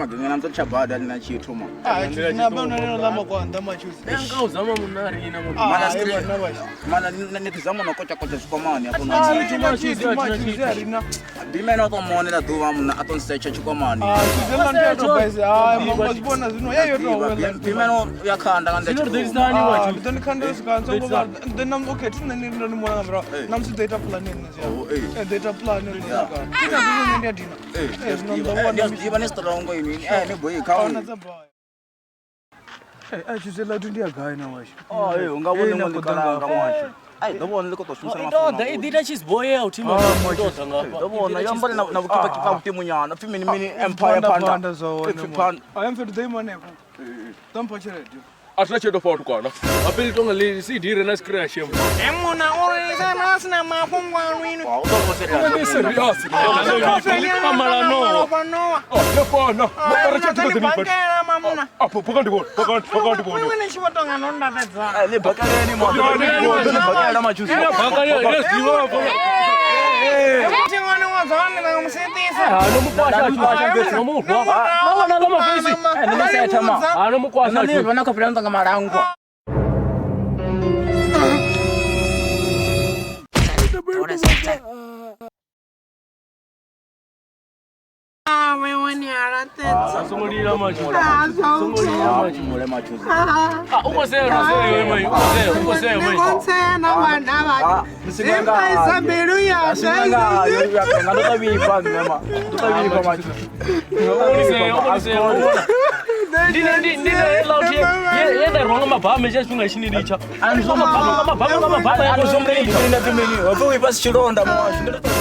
Magenge na nṱo tsha bada na tshithu ma. Ah, na ba na no lama kwa nda machuzi. Nga u zama munna ri na Ah, Mana eh, street. na bashu. Mana ni ḓi zama no kocha kocha tshikwamani afho Ah, na. ri machuzi machuzi a ri na. Bimene o to monela ḓuvha munna a to nsecha tshikwamani. Ah, chuzi la ndi to boys. Ah, mama zibona zwino yeyo to wela. Bimene ya khanda nga Zwino ri ḓo nḓila. itisa hani Ah, washu? ndi ḓo ni khandela swika songo vha ḓo na okay thi nṋe ndo ni mona nga murahu na musi ḓo ita plan nṋe zwi Oh, eh. eh ḓo ita plan nṋe swika thi na zwino ndi a dina eh zwino ndo Ndi wana a zwi ḓivha ni strong inwi. Eh ni boy kha. ona dza boy eh a chuzi la ndi ya gai na washu Oh, eh unga vhone ngo ḽi washu. Ai ḓo vhona ḽi khou tou shumisa I mafuna. ḓo ḓa i ḓi ita cheese boy ya u thima i ḓo ḓa ngafha. Ḓo vhona yo ambara na vhukipa kipa vhutimu nyana. Pfi mini mini Empire Panda. zwa hone Pfi Panda. a mfethu ḓo ima hanefho ḓo mpha tshelede A thina tshelede fha vhatukana. Hape ḽi tonga ḽi CD re na scratch. Muna uri sana sina mafhungo anu inu. U ḓo vho Ni serious. Amala no. Panowa. Ah, fana. Mara tshelede ḓo ni bata. Bakela mamuna. Apo phaka ndi vhone. Phaka phaka ndi vhone. Mwe ni tshi vho tonga no ndavhedza. Ḽi bakeleni mo. Ḽi bakela machuzi. Ina baka ya ya zwiwa afho. Thi ṅwana wa dzone na musitisa. Ha no mukwasha ashu. No muhwa. Na wana nga mafesi. Ni masetha ma. Ha no mukwasha Ni ashu. vhona khou fhela nga malangwa. Wewe ni aratedza. Songo lila machu. Songo lila machu. Mule machuzi. Ah, u khou sea no sea iwe mai. U khou sea, u khou sea mai. Ndikontsena vhana vha. Zimbaisa mbilu yanga. Nga ndo tou vhifha nṋe ma. Ndo tou vhifha machuzi. Unisea, unisea. Ndine ndi ndine heiḽa uthi ye nda rwa nga mabama tsha tshifhinga tshi ni litsha. Ani zwo Mabama nga mabama nga mabama ya Ani zwo mini na mini. Ho pfi u ifha si tshilonda mwashu. Ndo tou